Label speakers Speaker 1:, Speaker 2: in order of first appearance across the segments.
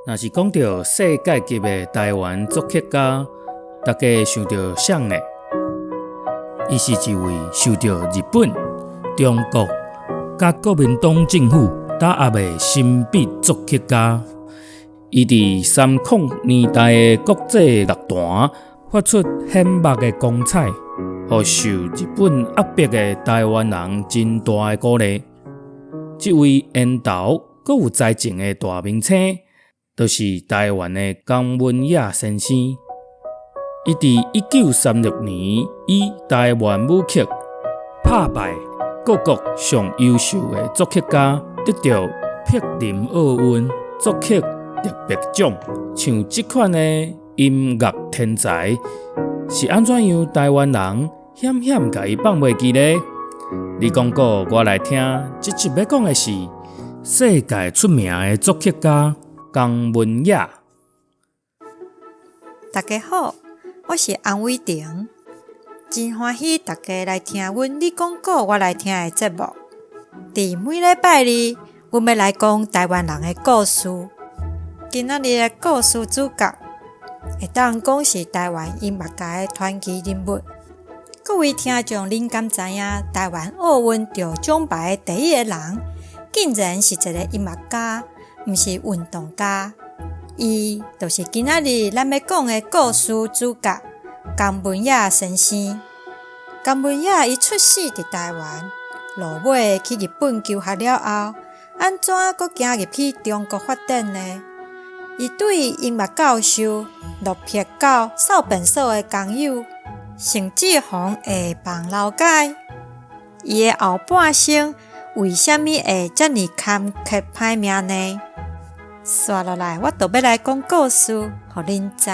Speaker 1: 若是講著世界級的台灣作曲家，大家想著誰呢？伊是一位受著日本、中國佮國民黨政府打壓的神秘作曲家。伊佇三零年代的國際樂壇發出顯目的光彩，予受日本壓迫的台灣人真大的鼓勵。這位緣投閣有才情的大明星，就是台灣的江文也先生。伊佇1936年以台灣舞曲拍敗各國上優秀的作曲家，得著柏林奧運作曲特別獎。像這款的音樂天才，是按怎樣台灣人險險共伊放袂記呢？你講古，我來聽。這集欲講的是世界出名的作曲家江文也。
Speaker 2: 大家好，我是洪偉婷，真歡喜大家來聽阮你講古，我來聽的節目。佇每禮拜二，阮欲來講台灣人的故事。今仔日的故事主角，會當講是台灣音樂界的傳奇人物。各位聽眾，恁敢知影台灣奧運得獎牌的第一个人，竟然是一个音樂家，毋是運動家。伊就是今仔日咱欲講的故事主角江文也先生。江文也伊出世佇台灣，落尾去日本求學了後，按怎閣行入去中國發展呢？伊對音樂教授落魄到掃便所的工友，甚至予下放勞改。伊的後半生為啥物會遮爾坎坷歹命呢？紲落來，我就欲來講故事，予恁知。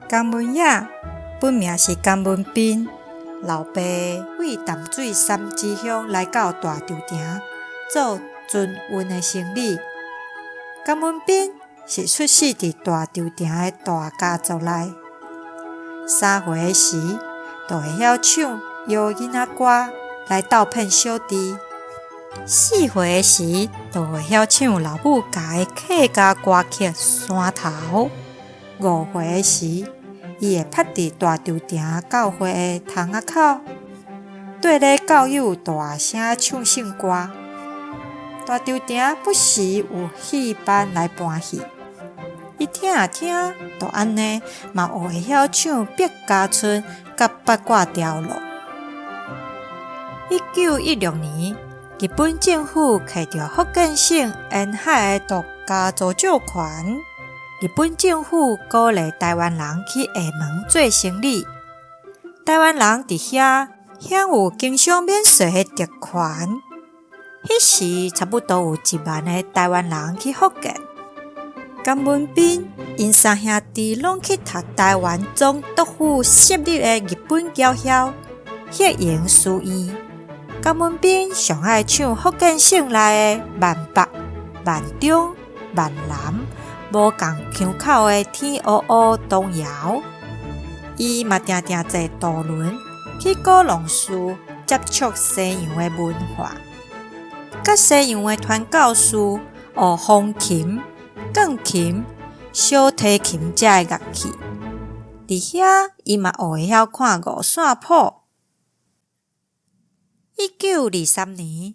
Speaker 2: 江文也本名是江文彬，老爸為淡水三芝鄉來到大稻埕做船運的生理。江文彬是出世佇大稻埕的大家族內，3歲時就會曉唱搖囡仔歌來逗騙小弟，4歲時就會曉唱老母教的客家歌曲《山頭》，5歲時，伊會拍佇大稻埕教會的窗仔口，對咧教友大聲唱聖歌。大稻埕不時有戲班來搬戲，伊聽啊聽，就按呢嘛學會曉唱《客家村》佮八卦碉樓。1916年，日本政府揢著福建省沿海的獨家租借權，日本政府鼓勵台灣人去廈門做生理，台灣人佇遐享有經商免稅的特權。彼時差不多有1萬个台灣人去福建。江文彬𪜶三兄弟攏去讀臺灣總督府設立的日本僑校歇營書院。江文彬上愛唱福建省內的閩北、閩中、閩南無仝腔口的天烏烏童謠。伊嘛定定坐渡輪去古浪事接觸西洋的文化，佮西洋的傳教士學風琴、鋼琴、小提琴遮的樂器。佇遐，伊嘛學會曉看五線譜。1923年，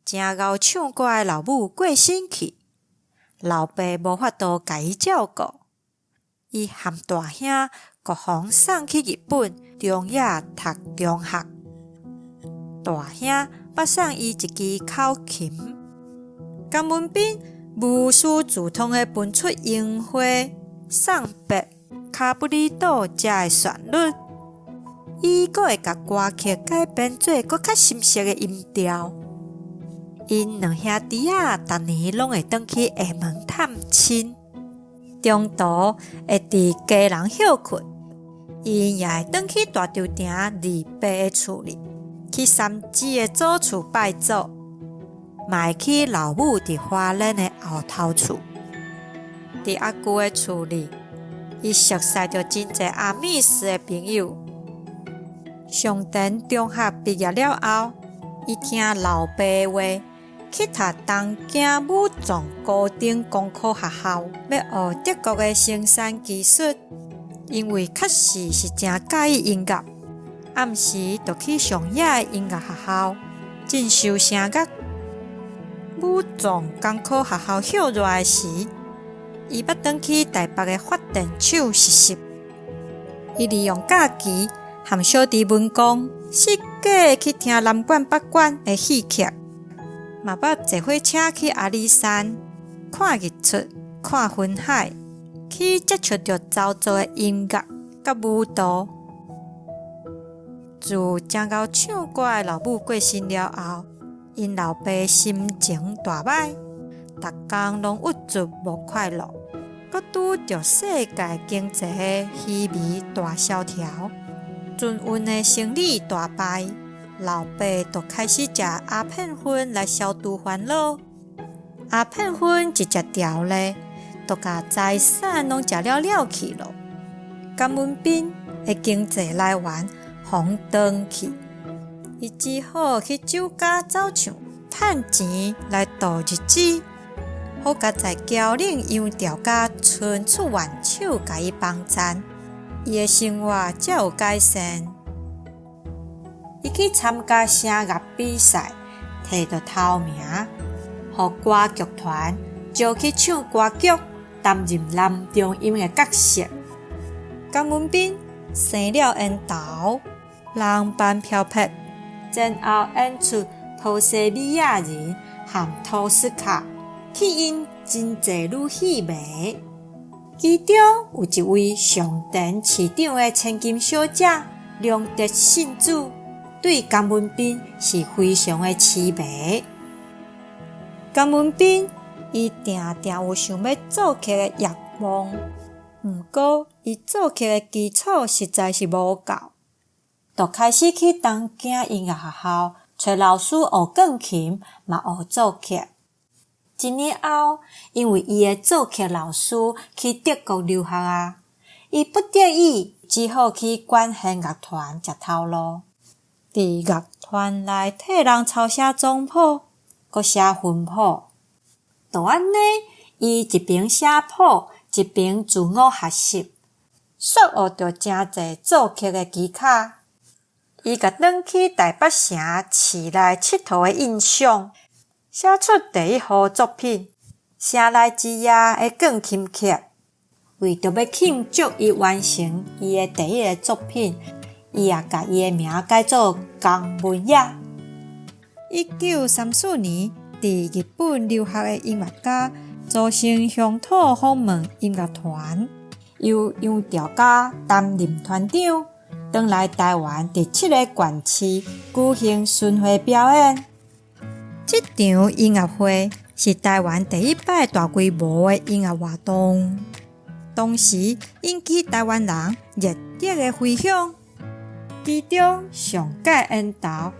Speaker 2: 誠𠢕唱歌的老母過身去，老爸無法度共伊照顧，伊含大兄國雄送去日本中野讀中學。大兄捌送伊一支口琴。江文彬無師自通的分出櫻花、送別、卡布里島遮的旋律。伊閣會共歌曲改編做閣較深色的音調。𪜶兩兄弟仔逐年攏會轉去廈門探親，中途會佇基隆歇睏。𪜶也會轉去大稻埕二伯的厝裡，去三芝的祖厝拜祖，嘛會去老母佇花蓮的後頭厝。佇阿舅的厝裡，伊熟似著真濟阿密斯的朋友。上田中學畢業了後，伊聽老爸話，去讀東京武藏高等工科學校，欲學德國的生產技術。因為確實是誠佮意音樂，暗時就去上野的音樂學校進修聲樂。武藏工科學校歇熱的時，伊捌轉去台北的發電廠實習。伊利用假期和小弟文公四界去聽南管北管的戲曲，嘛捌坐火車去阿里山看日出、看雲海，去接觸著周遭的音樂佮舞蹈。自誠𠢕唱歌的老母過身了後，𪜶老爸心情大歹，逐工攏鬱卒無快樂，閣拄著世界經濟的稀微大蕭條，船運的生理大敗，老爸就開始食鴉片薰來消除煩惱。鴉片薰一食著咧，就共財產攏食了了去咯。甘文彬的經濟來源予人斷去。伊只好去酒家走唱，趁錢來度日子。好佳哉僑領楊調佮伸出援手，共伊幫贊，伊的生活才有改善。伊去參加聲樂比賽，摕著頭名，予歌劇團招去唱歌劇，擔任男中音的角色。甘文彬生了緣投，浪漫飄撇。前後演出《波西米亞人》和《托斯卡》，吸引真濟女戲迷。其中有一位上田市長的千金小姐龍澤信子，對甘文彬是非常的癡迷。甘文彬伊定定有想欲作曲的欲望，毋過伊作曲的基礎實在是無夠。就開始去東京音樂學校揣老師學鋼琴，嘛學作曲。一年後，因為伊的作曲老師去德國留學啊，伊不得已只好去管弦樂團食頭路。佇樂團內替人抄寫總譜，閣寫分譜。就按呢，伊一邊寫譜，一邊自我學習，煞學著誠濟作曲的技巧。伊共轉去台北城市內𨑨迌的印象，寫出第一號作品《城內之夜》的鋼琴曲。為著欲慶祝伊完成伊的第一个作品，伊也共伊的名改做江文也。1934年，佇日本留學的音樂家組成鄉土訪問音樂團，由楊調嘉擔任團長，轉來台灣佇七个縣市舉行巡迴表演。這場音樂會是台灣第一擺大規模的音樂活動，當時引起台灣人熱烈的迴響。其中上蓋緣投，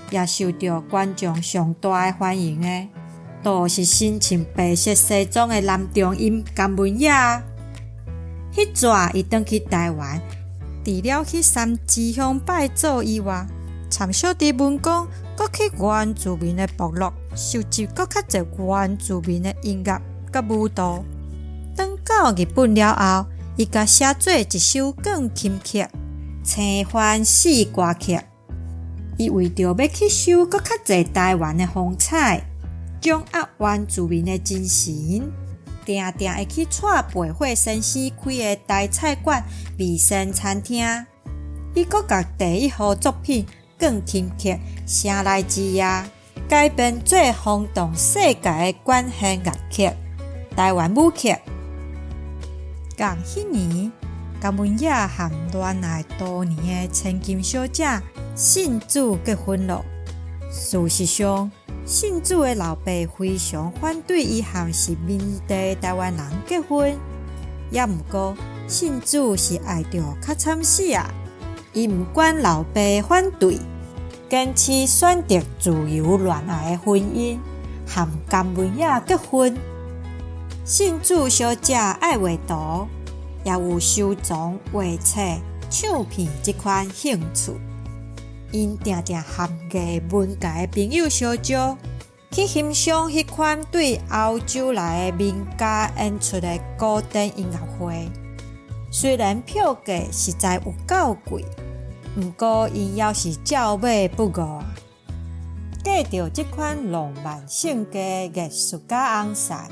Speaker 2: 也受著觀眾上大的歡迎的，就是身穿白色西裝的男中音甘文也。彼逝伊轉去台灣，除了去三芝鄉拜祖以外，參小弟文講，閣去原住民的部落，收集閣較濟原住民的音樂佮舞蹈。轉到日本了後，伊共寫做一首鋼琴曲《青番四歌曲》。伊為著欲吸收閣較濟台灣的風采，掌握原住民的精神，定定會去蔡培慧先生開的台菜館味仙餐廳。伊閣共第一號作品鋼琴曲《城內之夜》改編做轟動世界的管弦樂曲《台灣舞曲》。仝彼年，甘文也和戀愛多年的千金小姐信子結婚囉。事實上，信子的老爸非常反對伊和殖民地台灣人結婚，也毋過信子是愛著較慘死啊！伊毋管老爸反對，堅持選擇自由戀愛的婚姻，和甘文也結婚。信子小姐愛畫圖，也有收藏畫冊、唱片這款興趣。𪜶定定和藝文界的朋友相招，去欣賞彼款對歐洲來的民家演出的古典音樂會。雖然票價實在有夠貴，毋過𪜶猶是照買不誤啊！過著這款浪漫性格的藝術家翁婿，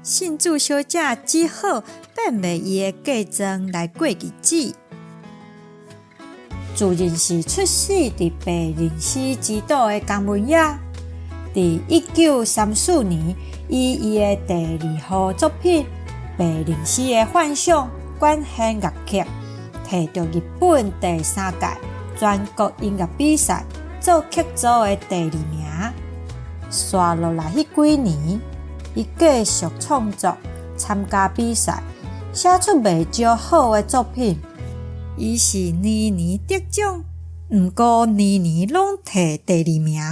Speaker 2: 信子小姐只好變賣伊的嫁妝來過日子。自認是出世佇白靈絲之島的江文也，佇1934年以伊的第二號作品《白靈絲的幻想》管弦樂曲，摕著日本第三屆全國音樂比賽作曲組的第二名。紲落來彼幾年，伊繼續創作、參加比賽，寫出袂少好的作品。伊是年年得獎，毋過年年攏摕第二名。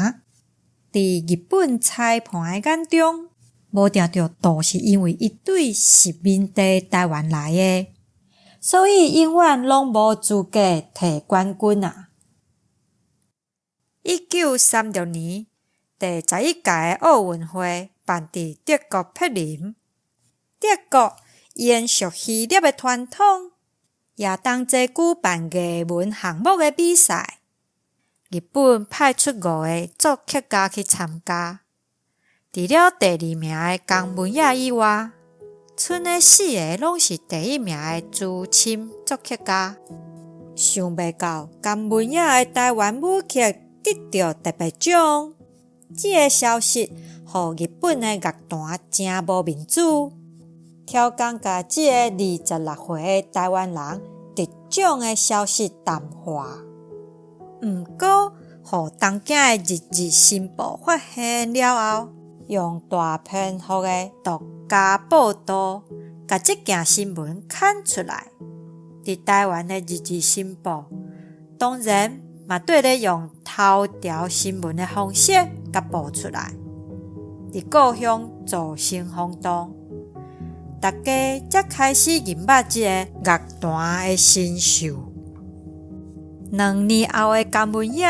Speaker 2: 佇日本裁判的眼中，無定著就是因為伊對殖民地台灣來的，所以永遠攏無資格摕冠軍啊！1936年，第11屆的奧運會辦佇德國柏林。德國延續希臘的傳統，也同齊舉辦藝文項目的比賽。日本派出五个作曲家去參加，除了第二名的江文也以外，賰的四个攏是第一名的資深作曲家。想袂到江文也的台灣舞曲得著特別獎，這个消息予日本的樂壇誠無面子，刁工共這个26歲的台灣人得獎的消息淡化。毋過，予東京的《日日新報》發現了後，用大篇幅的獨家報導，共這件新聞刊出來。佇台灣的《日日新報》當然嘛綴咧用頭條新聞的方式共報出來，佇故鄉造成轟動，大家才開始認捌這个樂壇的新秀。2年後的江文也，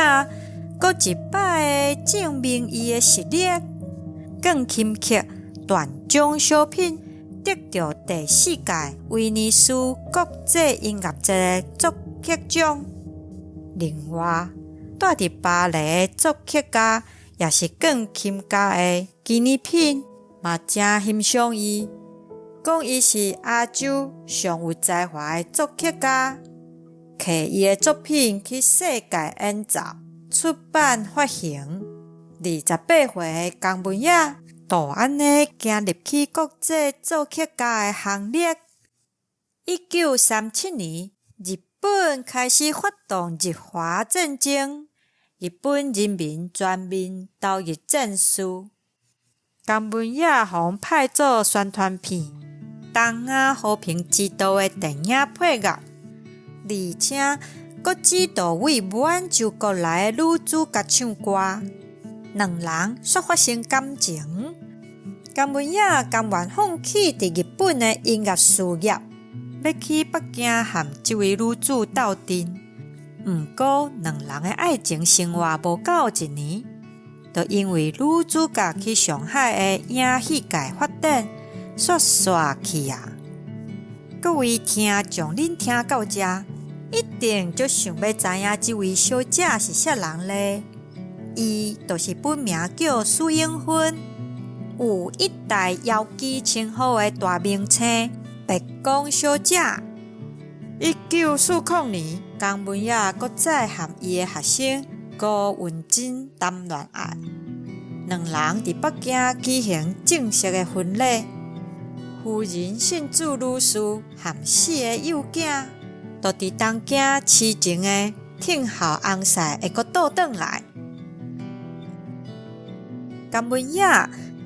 Speaker 2: 閣一擺的證明伊的實力，鋼琴曲《斷章小品》得著第四屆威尼斯國際音樂節的作曲獎。另外，住佇巴黎的作曲家，也是鋼琴家的基尼品，嘛誠欣賞伊，講伊是亞洲上有才華的作曲家，摕伊的作品去世界演奏、出版發行。28歲的江文也，就按呢行入去國際作曲家的行列。1937年，日本開始發動日華戰爭，日本人民全面投入戰事。江文也予派做宣傳片《東亞和平之道》的電影配樂，而且閣指導對滿洲國來的女主角唱歌，兩人煞發生感情。江文也甘願放棄佇日本的音樂事業，欲去北京和這位女子鬥陣。毋過，兩人的愛情生活無夠一年，就因為女主角去上海的影戲界發展，煞煞去啊！各位聽眾，恁聽到這，一定足想欲知影這位小姐是啥人咧？伊就是本名叫許永芬，有一代妖姬稱號的大明星白宮小姐。1940年，江文也閣再和伊的學生高文珍談戀愛，兩人佇北京舉行正式的婚禮。夫人信子女士和四个幼囝，都佇東京癡情的等候翁婿會閣倒轉來。江文也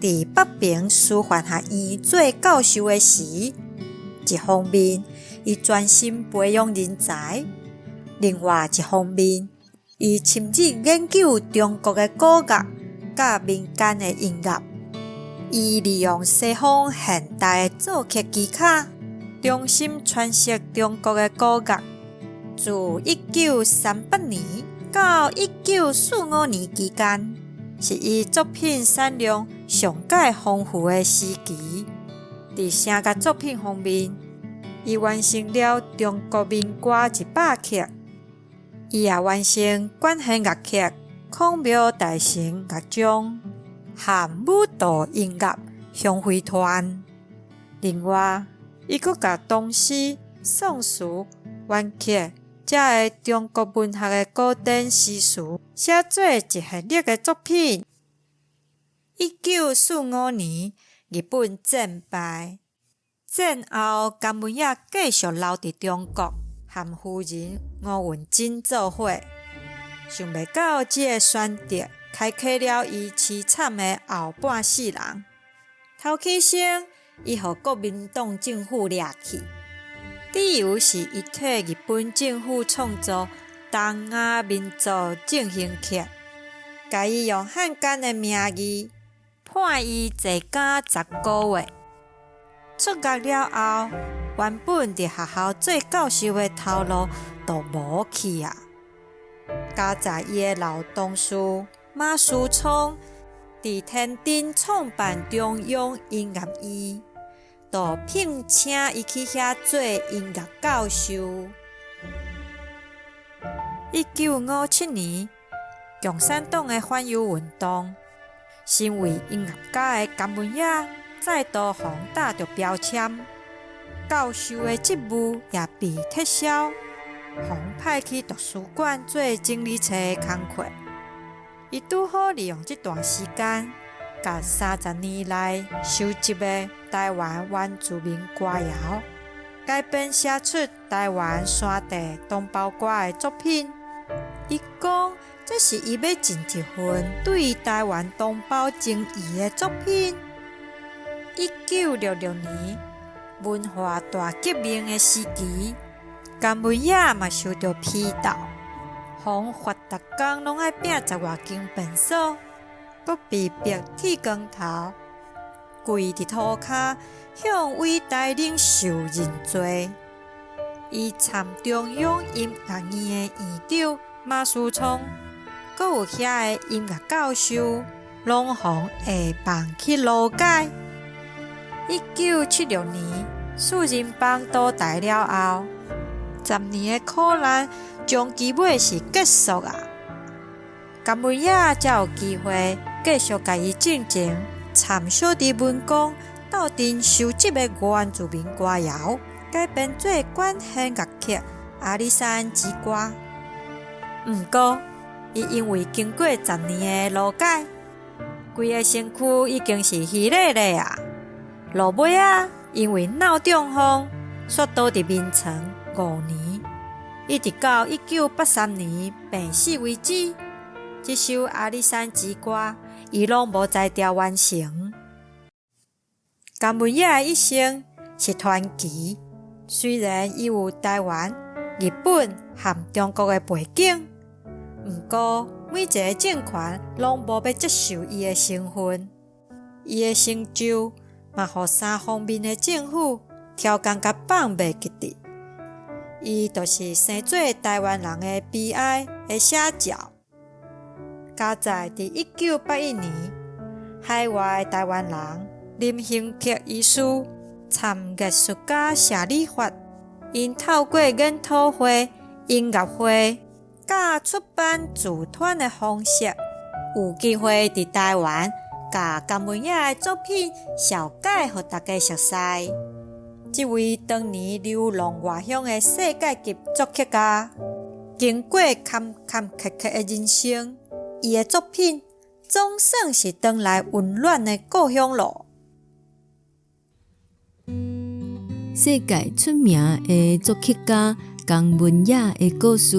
Speaker 2: 佇北平師範學院做教授的時，一方面伊專心培養人才，另外一方面伊深入研究中國的古樂佮民間的音樂。伊利用西方現代的作曲技巧，重新詮釋中國的古樂。自1938年到1945年期間，是伊作品產量上蓋豐富的時期。佇聲樂作品方面，伊完成了中國民歌100曲，伊也完成管弦樂曲《孔廟大成樂章》和舞蹈音樂《香妃團》。另外，伊閣共唐詩、宋詞、元曲遮个中國文學的古典詩詞寫做一系列的作品。1945年，日本戰敗，戰後江文也繼續留佇中國，和夫人吳韻珍做伙。想袂到這个選擇開啟了伊淒慘的後半世人。頭起先，伊予國民黨政府掠去，理由是伊替日本政府創作東亞民族振興曲，共伊用漢奸的名義判伊坐監10個月。出獄了後，原本佇學校做教授的頭路都無去啊！佳哉伊的老同事馬思聰佇天津創辦中央音樂院，就聘請伊去遐做音樂教授。1957年，共產黨的反右運動，身為音樂家的江文也再度予人貼著標籤，教授的職務也被撤銷，予人派去圖書館做整理冊的工課。伊拄好利用這段時間，共30年來收集的台灣原住民歌謠，改編寫出台灣山地同胞歌的作品。伊講，這是伊欲盡一份對台灣同胞情誼的作品。1966年，文化大革命的時期，江文也嘛受著批鬥，予人罰逐工攏愛摒10外間便所，閣被迫剃光頭，跪佇塗跤向偉大領袖認罪。伊參中央音樂院的院長馬思聰，閣有遐个音樂教授，攏予人下放去勞改。1976年，四人幫倒台了後，10年的苦難終其尾是結束啊！江文也才有機會繼續共伊進前參小弟文公鬥陣收集的原住民歌謠，改編做管弦樂曲《阿里山之歌》。毋過，伊因為經過十年的勞改，規个身軀已經是虛咧咧啊！落尾仔，因為腦中風，煞倒佇眠床5年，一直到1983年病死為止。這首《阿里山之歌》，伊攏無才調完成。江文也的一生是傳奇，雖然伊有台灣、日本和中國的背景，毋過每一个政權攏無欲接受伊的身份，伊的成就嘛，予三方面的政府刁工共放袂記得。伊就是生做台灣人的悲哀的寫照。佳哉佇1981年，海外台灣人林興克醫師參藝術家謝禮發，𪜶透過研討會、音樂會、佮出版自傳的方式，有機會佇台灣共江文也的作品紹介予大家熟似。這位當年流浪外鄉的世界級作曲家，經過坎坎坷坷的人生，伊的作品總算是轉來溫暖的故鄉囉。
Speaker 3: 世界出名的作曲家江文也的故事，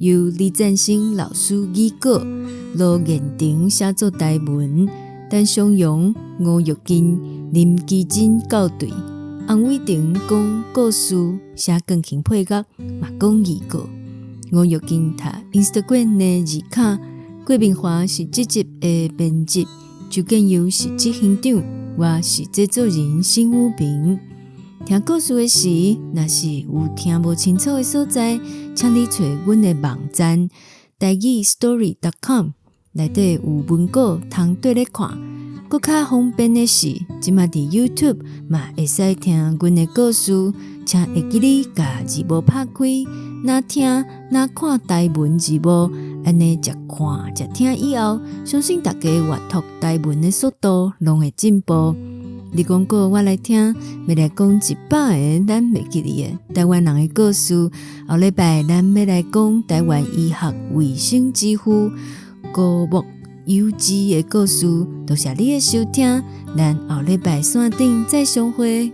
Speaker 3: 由李振興老師擬稿，羅彥婷寫作台文，陳松陽、吳玉金、林基珍校對，洪偉霆講故事，寫鋼琴配樂，嘛講擬稿。吳玉金讀 Instagram 的字卡，郭明華是這集的編輯，周建佑是執行長，我是製作人辛武平。聽故事的時，若是有聽無清楚的所在，請你揣阮的網站台語 story.com。內底有文稿通綴咧看。閣較方便的是，這馬佇 YouTube 嘛會使聽阮的故事，請會記得共字幕拍開，若聽若看台文字幕，按呢食看食聽以後，相信大家閱讀台文的速度攏會進步。你講過我來聽，欲來講100個咱袂記得的台灣人的故事。後禮拜咱欲來講台灣醫學衛生之父高木有之的故事。多謝你的收聽，咱後禮拜線頂再相會。